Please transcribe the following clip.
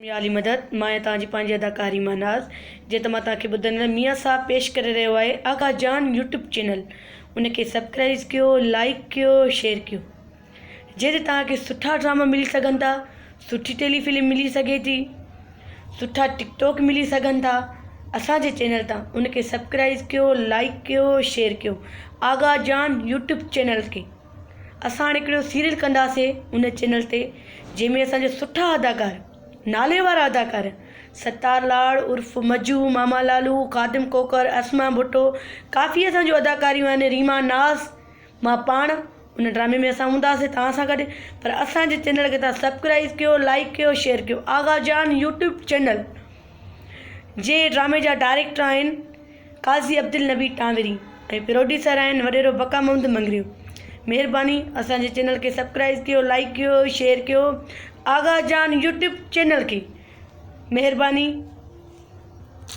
يا علي مدد، مان آهيان توهان جي پنهنجي اداڪار ريما ناز، جيئن ته مان توهان کي ٻڌندڙ ميان صاحب پيش ڪري رهيو آهي آغا جان يوٽيوب چينل ان کي سبڪرائيز ڪيو لائيڪ ڪيو شيئر ڪيو جنهن تي توهان کي سٺا ڊراما ملي سگهن ٿا سٺي ٽيلي فلم ملي سگهي ٿي سٺا ٽڪ ٽاڪ ملي سگهن ٿا اسان جي چينل تان ان کي سبڪرائيز ڪيو لائيڪ ڪيو شيئر ڪيو آغا جان يوٽيوب چينل کي. اسان هاڻي هڪڙو سيريل ڪنداسي ان چينل تي جنهن ۾ اسان جا سٺا اداڪار نالي وارا اداڪار ستار لاڙ عرف مجو ماما لالو خادم کوکر اسما ڀٽو ڪافي اسان جون اداڪاريون آهن ريما ناز مان پاڻ ان ڊرامي ۾ اسان هونداسي توهان سان گڏ پر اسان جي چينل کي توهان سبڪرائيز ڪيو لائيڪ ڪيو شيئر ڪيو آغا جان يوٽيوب چينل جي ڊرامي جا ڊائريڪٽر آهن قاضي عبدالنبي ٽانوري ۽ پروڊيوسر آهن وڏيرو بقا محمد مڱريو مهرباني اسان جي چينل کي سبڪرائيز ڪيو لائيڪ ڪيو شيئر ڪيو آغا جان يوٽيوب چينل کي مهرباني.